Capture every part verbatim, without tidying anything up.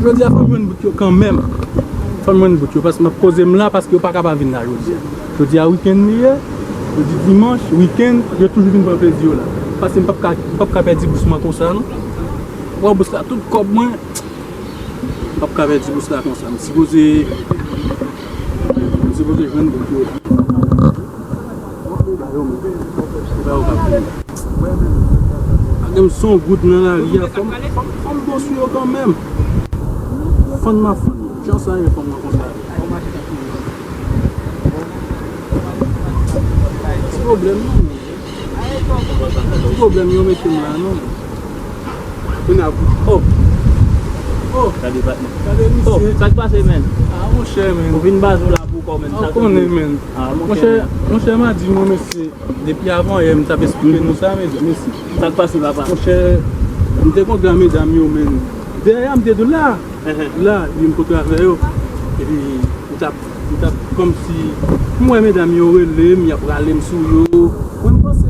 Jodi a fò m jwenn bout yo kanmenm. Fò m jwenn bout yo, paske m ap poze m la, paske yo pa ka pa vin la jodi a. Jodi a wikenn li ye, jodi dimanch, wikenn, yo toujou vin pran plezi yo la. Paske m p ap ka, m p ap ka pèdi bous mwen konsa, non. Pran bous la, tout kòb mwen, m p ap ka pèdi bous la konsa. M sipoze, m sipoze jwenn bout yo la. Ba yo menm. Ba yo k ap vini. Paske m se yon goud nan lari a, fò m, fò m, fò m bon sou yo kanmenm. Fann m ap fann yo. Jan sa ye, fanm nan konsa. Ti pwoblèm, non. Ti pwoblèm yo mete m la, non. Kounye a, oh. Oh. Gade patnè. Gade misye. Oh, sa k pase, menn? Ah, monchè, menn. Ou vin baze w la pou kò, menn. Ah, ou konnen, menn. Ah, monchè, monchè, m a di nou, mesye, depi avan yè, m t ap esplike nou sa, men, mesye. Sa k pase, papa? Monchè, m te kontre a medam yo, menn. Dèyè a, m te tou la. La, li m kontre avè yo. Epi, m t ap M t ap kòmsi, m wè medam yo rele m, y ap rale m sou yo. Mwen, m panse se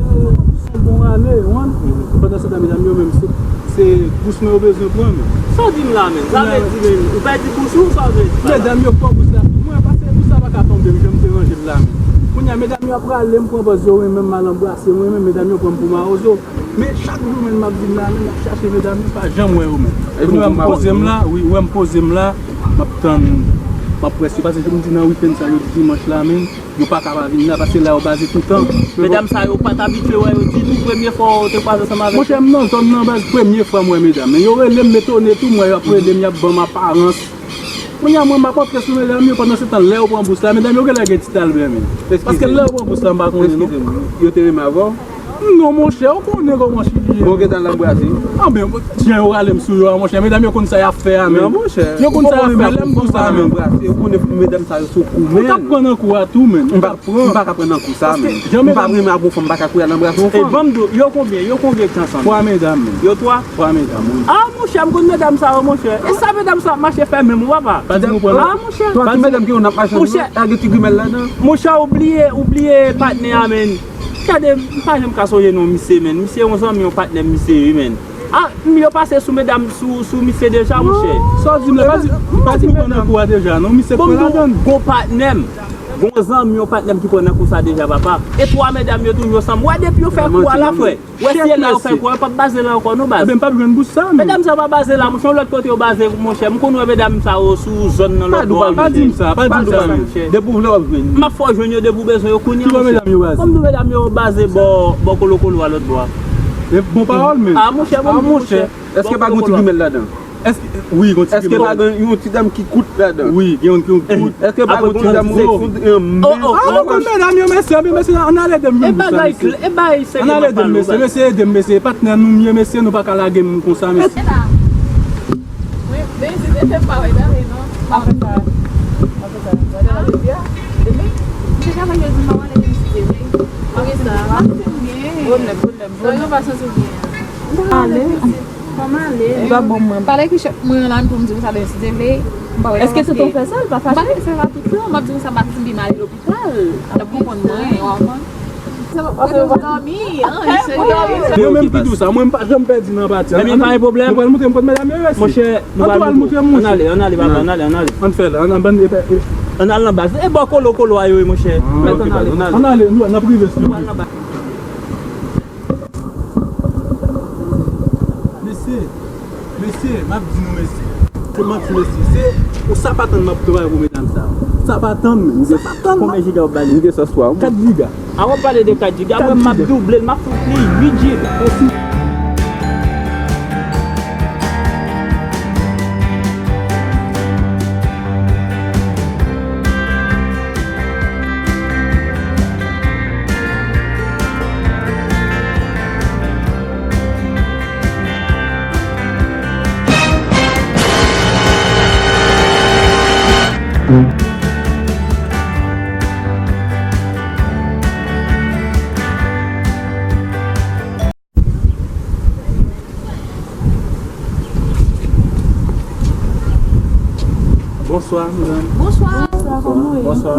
yon bon rale, ou konprann? Pandan se tan, medam yo menm, se, se bous mwen yo bezwen pran, men. Sa w di m la, menm? Sa vle di, menm, ou pèdi bous ou, sa w vle di pa la? Medam yo pran bous la sou mwen, paske bous la pa ka tonbe, m jan m te ranje l la, menm. Kounye a, medam yo ap rale m, pran pòz yo renmen m, m al anbrase, m renmen medam yo pran m pou mawozo. Men chak jou, menm, m ap vin la, menm, m ap chache medam yo, m pa janm wè yo, menm. Kounye a, m poze m la, wi, wè m poze m la, m ap tann, m ap prèske, paske jan m di nan wikenn sa, yo di dimanch la, menm, yo pa ka pa vin la, paske la yo baze toutan. Medam sa yo pa t abitye wè yo ditou, premye fwa yo te kwaze ansanm avèk yo? Monchè, m nan zòn nan baz, premye fwa m wè medam. Men yo rele m, m etone tou, m wè y ap rele m, y ap ban m aparans. Kounye a, mwen, m ap antre sou medam yo, pandan se tan, lè yo pran bous la, medam yo genlè gen ti talbè, men. Paske lè yo pran bous la, m pa konnen, non. Eskize m, yo te renmen avè w? Non, monchè, ou konnen kòman Chili ye. Bon, gentan al anbrase. Anben, jan yo rale m sou yo a, monchè, medam yo konn sa y ap fè a, men. Non, monchè. Yo konn sa y ap fè, lè m konsa, men. Anbrase, ou konnen medam sa yo sou kou, men. Ou t ap pran nan kou a tou, men. M pa, m pa ka pran nan kou sa, men. M pa renmen ak yon fanm, m pa ka kouri al anbrase yon fanm. E ban m di w, yo konbyen, yo konbyen ki ansanm? Twa medam, men. Yo twa? Twa medam, wi. Ah, monchè, m konn medam sa yo, monchè. E sa medam sa ap mache fè menm, ou papa? Pa di nou pran. Ah, monchè. Twa ti medam ki yo n ap mache ansanm, pa gen ti grimèl ladan. Monchè, ou bliye, ou bliye patnè a, men. Gade, m pa janm ka sonje non misye, men. Misye yon zanmi, yon patnè misye, wi, men. Ah, m yo pase sou medam, sou, sou misye deja, monchè. Sa w di m la, pa di, pa di nou pran nan kou a deja, non, misye pran ladan. Bon, gon patnè m, gon zanmi, yon patnè m ki pran nan kou sa deja, papa. E twa medam yo toujou ansanm. Wè, depi yo fè kou a la, frè. Wè, si e la yo fè kou a, yo p ap baze la ankò, non, baz. Ebyen, m p ap jwenn bous sa, men. Medam sa pa baze la, monchè, yon lòt kote yo baze, monchè. M konn wè medam sa yo sou zòn nan lòt bò a, monchè. Pa di m sa, pa di m sa, men. Depi w vle w ap jwenn. M ap fè w jwenn yo depi w bezwen yo kounye a, monchè. Ki bò medam yo baze? Kòm nou medam yo baze bò, bò Kolokolo a lòt bò a. E bon pawòl, men. Ah, monchè, bon, monchè. Èske pa gon ti grimèl ladan? Èske, wi, gon ti grimèl. Èske pa gen yon ti dam ki kout ladan? Wi, gen yon ki kout. Èske pa gon ti dam ki kout? Oh, oh, ah, nou konn medam yo, mesye, anben, mesye, ann ale ede m jwenn bous la, mesye. Ann ale ede m, mesye, mesye, ede m, mesye. Patnè nou m ye, mesye, nou pa ka lage m konsa, mesye. Wi, men si se te pa wè dam, non. Pa fè sa. Pa fè sa. Gade la jodi a. Epi, se ka fè jodi m pa wè nèg m site, wi. Poukisa? M pa santi m byen. Pwoblèm, pwoblèm, pwoblèm. Sa yo pa santi w byen. Ale. Kòman ale? Li pa bon mwen. Pale ki chèf mwen la pou m di w sa, men si te vle, m pa wè. Èske se ton frè sa, l pa fache? M pa fè sa tout tan, m ap di w sa, m pa santi m byen, m ale lopital. L ap konprann mwen, w ap konprann. Sa pa pou dòmi, an, se pou dòmi. Yo menm ki di w sa, mwen m pa janm pèdi nan pati a. Ebyen, pa gen pwoblèm. Nou pral montre m kot medam yo rete. Monchè, nou pral montre m, monchè. Ann ale, ann ale, papa, ann ale, ann ale. Ann fè la, ann, ann, ann, ann, ann al nan baz. E bò Kolokolo a yo ye, monchè. Mèt ann ale. Ann ale, nou, n ap rive sou yo. Nou pral nan baz. Mesye, mesye, m ap di nou, mesye. Se manti, mesye. Se, ou sa pa tann m ap travay pou medam sa. Sa pa tann, men. Sa pa tann. Konbyen jiga w ap ba li? M gen sòs twa, wi. Kat jiga. A, w ap pale de kat jiga, mwen, m ap double l, m ap fout li uit jiga. Mèsi. Bonswa, medam. Bonswa. Bonswa, kòman w ye? Bonswa.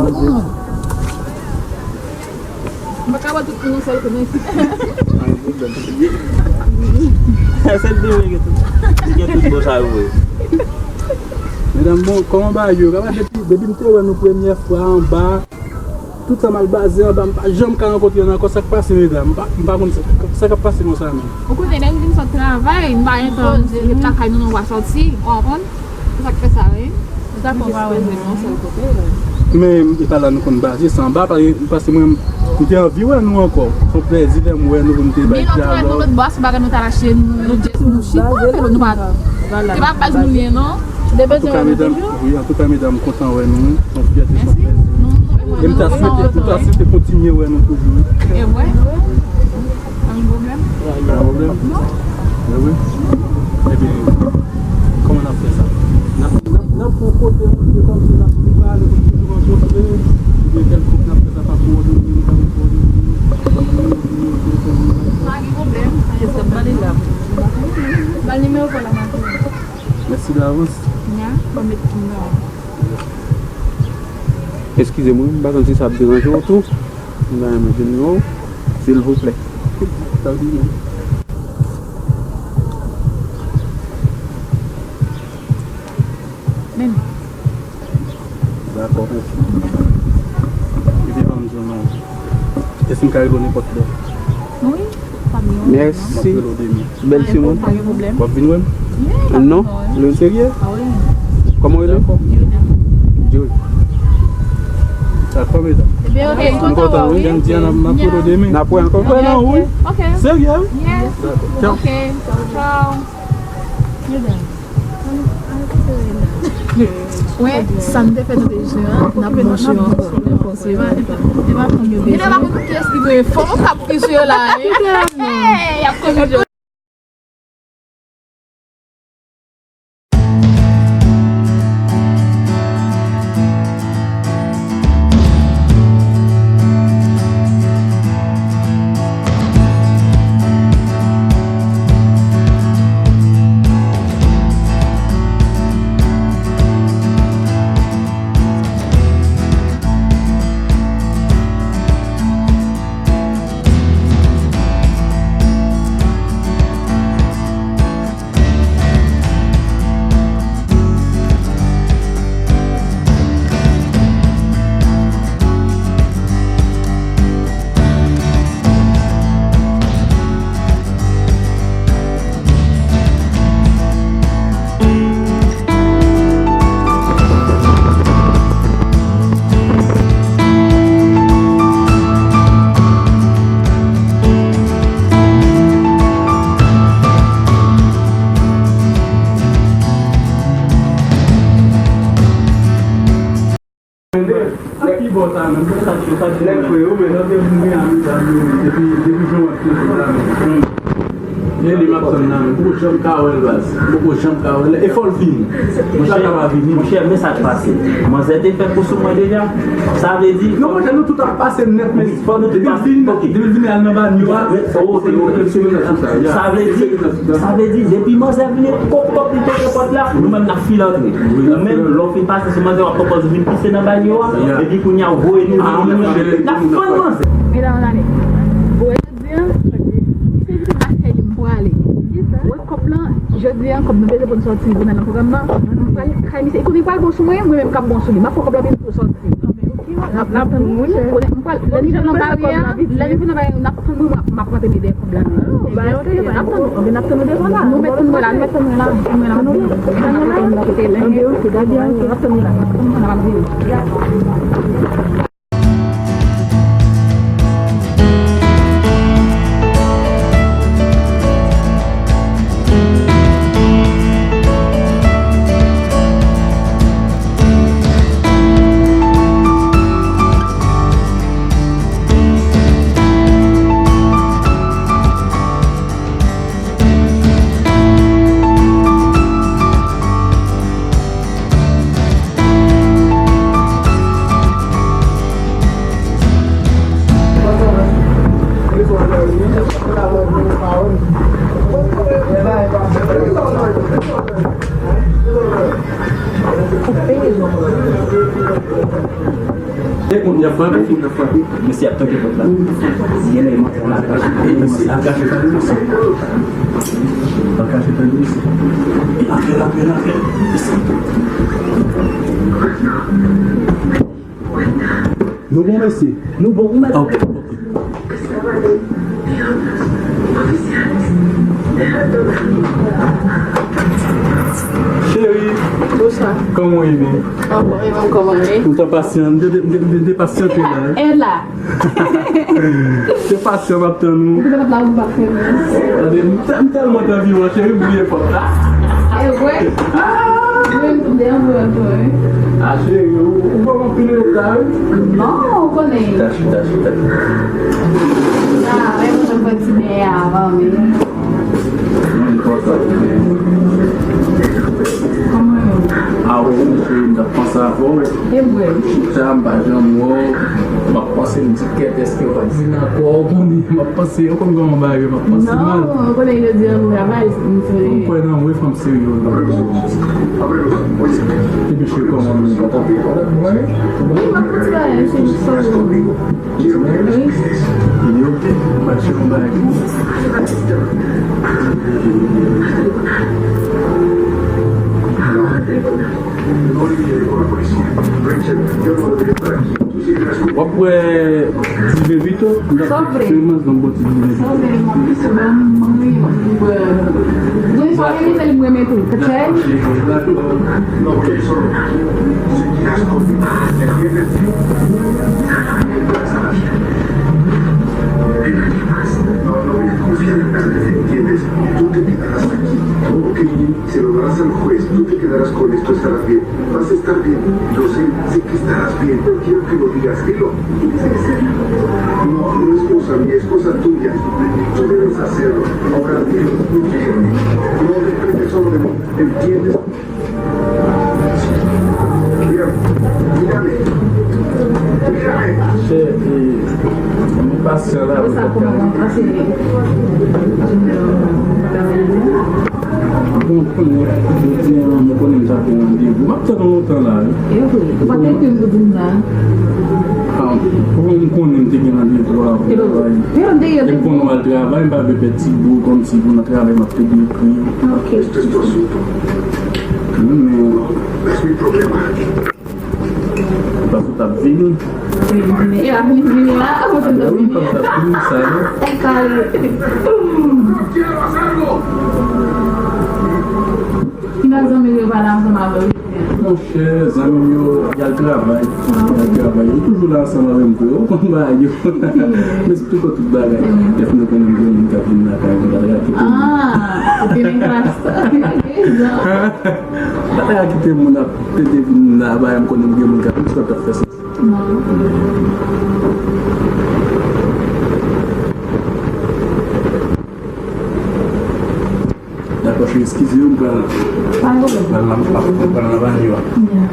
M pa ka wè tout moun yon sèl kou nan isit. Sèl de gen tout, gen tout bon sa yo vre. Medam, bon, kòman bagay yo? Kaba depi, depi m te wè nou premyè fwa anba, tout sa m al baze anba, m pa janm ka rankontre n ankò. Sa k pase, medam? M pa, m pa konn sa, sa k ap pase konsa menm. Ou konnen, lè nou vin sot travay, nou pa gen tan ret lakay nou, nou pa sòti, ou konprann? Se sa k fè sa, wi. Nou ta fè w pa wè nou yon sèl kote, wi. Men, e pa la nou konn baze, se anba, paske, paske mwen, m te anvi wè nou ankò. Se yon plèzi lè m wè nou pou n te bay dyalòg. Men lòt wè nou lòt bò a, se bagay nou t al achte, nou, nou, nou chita, men nou pa, se pa baz nou ye, non. Antouka, medam, wi, antouka, medam, m kontan wè nou, wi. Se yon fyète, se yon plèzi. E m ta swete, m ta swete kontinye wè nou toujou, wi. E wè. Pa gen pwoblèm. Pa gen pwoblèm. Non. Wi, wi. Ebyen, kòman n ap fè sa? N ap, n ap, n ap pran kote yon kote kòmsi n ap pale, pou n toujou rankontre, oubyen kèlkonk n ap fè sa pa kowòdone, nou pa gen kowòdone. Pa gen pwoblèm. Yes, m ap pale la. Ba l nimewo pa w la, m ap pale. Mèsi davans. Nya, ban m met nimewo. Eskize mwen, m pa konn si sa ap deranje w tou. M ta renmen jwenn nimewo w, silvouplè. Sa w di menm? Men. Dakò, mèsi. Epi ban m di w non. Èske m ka rele w nenpòt lè? Wi, pa gen pwoblèm. Mèsi. M ap rele w demen. Bèl timoun. Pa gen pwoblèm. W ap vin wè m? Non, lè w serye? Ah wi. Kòman w rele? Joy. Joy. Dakò, medam. Ebyen, ok, m kontan wè w, wi. Jan di a, n ap, n ap rele w demen. N ap wè ankò. Wè non, wi. Ok. Serye, wi? Yes. Dakò. Tchao. Ok. Tchao. Wè, sa n te fè nou te jwe an, n ap bon jwe ankò. E pa, e pa, e pa fanm yo bezwen. Gen de pa konn kiyès ki dwe fò, w ap fri sou yo la, wi. Literalman. Hey, y ap koze jwe. Sa ki bò sa menm? Sa ki, sa ki nèg fre yo, men nan te vin Miami sa yo, depi, depi jan w ap chèche sa menm. E li m ap tann nan, men m poko janm ka wè l, baz. M poko janm ka wè l. E fò l vini. Monchè, monchè, men sa k pase. Manzè te fè kou sou mwen deja. Sa vle di, non, monchè, nou tout ap pase nèt, men fò nou tout pase. Depi l vini, depi l vini al nan banyo a, fò w te yo. Sa vle di, sa vle di, depi manzè vini, pòp, pòp, li toke pòt la, nou menm n ap file antre. Ou menm, lè w fin pase sou manzè, w ap pwopòze vin pise nan banyo a, epi kounye a, ou voye nou vini, nou menm, n ap fann manzè. Medam, ann ale. Jodi a, se vin ak kè li m pwale. Wè kòb lan, jodi a, kòb nou peze pou n sòti, pou n al nan pwogram nan. M pral kay misye, li konnen li pral bon sou mwen, mwen menm k ap bon sou li. M ap pran kòb lan, epi pou sòti. N ap, n ap tann moun. M pral, lè n rive nan baryè a, lè n rive nan baryè a, n ap tann moun, m ap, m ap rantre dèyè kòb la. N ap tann, n ap tann nou devan la. Nou mèt tann mwen la, nou mèt tann mwen la, nou mèt tann mwen la. N ap tann mwen la kote lè. N ap tann mwen la, n ap tann mwen la, m ap vini. Mesye ap toke pòt la. Genlè li monte nan la kay. Mesye, al kache tande mesye. Al kache tande mesye. E antre, antre, antre. Mesye. Nou bon, mesye? Nou bon, ou mèt. Ok, ok. Cheri, kòman w ye? Anfòm, e menm kòman w ye? Ou t ap pasyan, m te, m te, m te, m te pasyante la, wi. Ah, e la. Te pasyan, m ap tann ou. Ou te la, ou pa fè mwen. Gade, m tè-, m tèlman t anvi wè, cheri, m bliye pòt la. E vre? Ah! Mwen menm tou, m te anvi wè tou, wi. Ah, cheri, ou, ou ban m anpil reta, wi. Non, ou konnen. Chita, chita, chita. Ah, men mwen fè ti byen avan, men. Mwen kontan. Kòman yo? Ah, wi, cheri, m t ap panse avè w. E vre? Chita, m pa janm wè w. M ap panse, m di, kèt, èske w pa vin ankò? Ou konnen, m ap panse, ou konn kòman bagay yo, m ap panse mal. Non, ou konnen jodi a m travay, m fè. M kwè nan mwen, fanm serye. Epi cheri, kòman nou? Wi, m ap kontinye, se jis sa. Wi. Yo, m ap fè yon bagay. W ap bwè diven Vito? Sa w vle? Sèlman, se yon bon ti diven Vito. Sa w vle, m ap plis ban m mwen, m ap bwè. Mwen, sa w renmen, se li m renmen tou. Kèt. Si lo das al juez, tú te quedarás con esto, estarás bien. Vas a estar bien. Yo sé, sé que estarás bien. No quiero que lo digas. Dilo. No, no es cosa mía, es cosa tuya. Tú debes hacerlo. Ahora dilo. No quiero. No depende solo de mí. ¿Entiendes? Bien. Mírame. Mírame. Chè, e, nou pasyan la, nou pa ka. Bon, konnen, jodi a, mwen konnen m t ap gen randevou. M ap tann ou lontan la, wi. E vre, ou pa t ekri m pou di m sa. Ah, bon, m konnen m te gen randevou avè w. E m konnen w al travay, m pa vle pèdi w, kòmsi pou nan travay, m ap toujou ekri. Ok. Wi, men. Paske w t ap vini. Wi, m vini. E a vini, vini la, avan se m t ap vini. Wi, paske w t ap vini, sa, non? E kare. Ki lè zanmi yo pale ansanm avè w? Monchè, zanmi m yo, y al travay. Y al travay. Yo toujou la ansanm avè m tou. Yo konn bagay yo. M esplike w tout bagay. Kèt, nou konnen m gen moun k ap vin lakay mwen, gade gade. Ah, ou te nan klas. Gade gade kite moun ap pede vin la, ba m konnen m gen moun k ap, m t ap fè sa. Non. Dakò, cheri, eskize yo, m pral, pa gen pwoblèm, m pral nan, m pral nan banyo a. Yeah.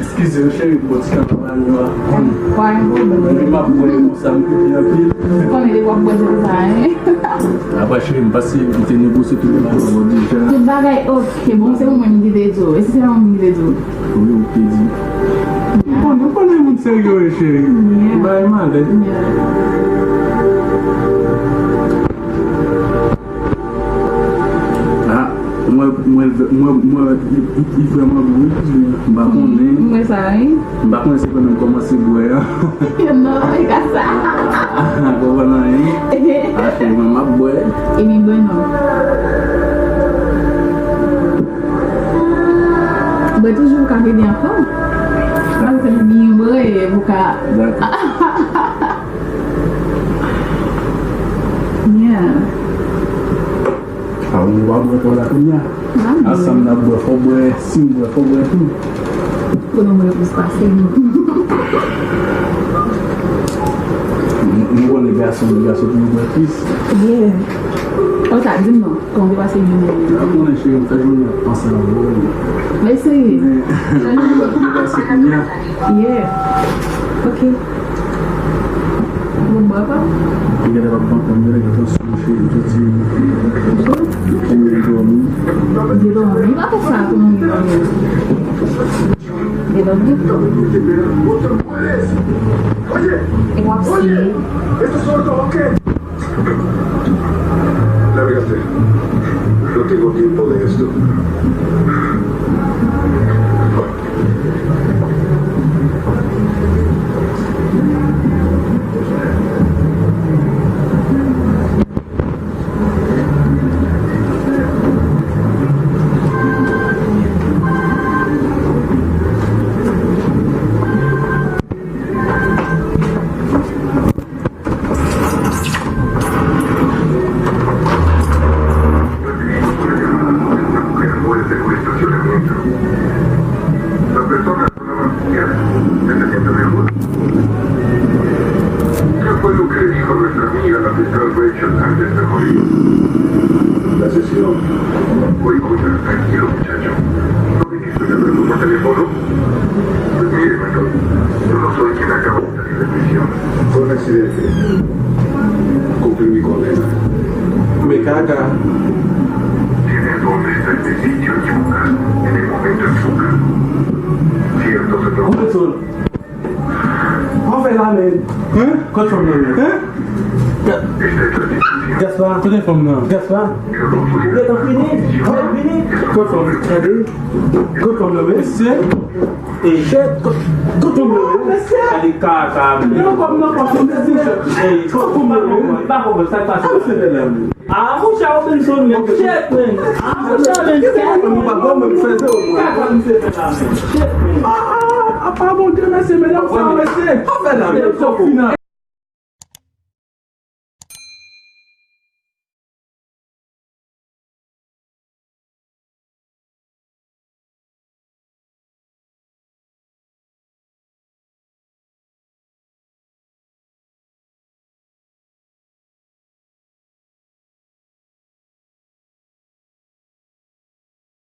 Eskize m, cheri, pou ti kanpay la. Pa gen pwoblèm. Depi m ap wè konsa, m kriye anpil. Ou konnen depi w ap bwè se konsa, hein? Apa cheri, m panse m te negosye tout bagay avè w deja. Tout bagay, ok. Bon, se ou menm ki te di w. E si se pa mwen ki te di w? Wi, ou te di. Bon, nou konnen moun serye w ye, cheri. Yeah. Ou bay malèz. Yeah. Ah, mwen, mwen, Mwen, mwen, li, li, li vrèman gou, wi, paske m pa konnen. M wè sa, wi. M pa konnen se pandan m kòmanse bwè an. Non, e ka sa. M pa konprann anyen. Afe, mwen, m ap bwè. Epi bwè non. Bwè toujou ka vini ankò. Mwen, se byen bwè, pou ka. Dakò. Yeah. A, ou pa bwè kò la kounye a? Ansanm n ap bwè, fò bwè, si m bwè, fò bwè tou. Pou nou bwè plis pase nou. M, m konnen gason, gason pou bwè plis. Yeah. Konsa, di m non, kòman ou te pase jounen an? M konnen cheri, m fè jounen an panse avè w. Mèsi. Men, m pase kounye a. Yeah. Ok. Bon, baba. Li genlè p ap pantan, genlè gen tansyon, cheri, jodi. Li konn dòmi. Li dòmi. Li pa fè sa pou nou dòmi. Li dòmi. E w ap siye. Lárgate. No tengo tiempo de esto. ¿Qué fue lo que le dijo nuestra amiga, la fiscal Rachel, antes de morir? La sesión fue corta, tranquilo, muchacho. ¿No viniste a verlo por teléfono? Pues mire, Manuel, yo no soy quien acaba de salir de prisión. Fue un accidente. Cumplí mi condena. Me caga. Tiene dos meses de sitio en Chuca, en el momento en Chuca. Cierto, se preocupa. Mwen fè la men. Hein? Kot fanm nan men? Hein? Gaspar. Kote fanm nan? Gaspar. Yo, tan fini. Yo, fini. Kot fanm? Gade. Kot fanm nan men? Mesye. E kot, kot fanm nan men? Mesye. Gade kaka. Yo, fanm nan, fanm nan, mesye. E kot fanm nan men? Pa konprann sa k pase. Ah, monchè, Robinson, men, shit, man. Ah, monchè, men, shit, man. Kaka misye fè la, men. Shit, man. Ah, ah, ah, ah, Bondye, mesye, medam sa, mesye. Mesye,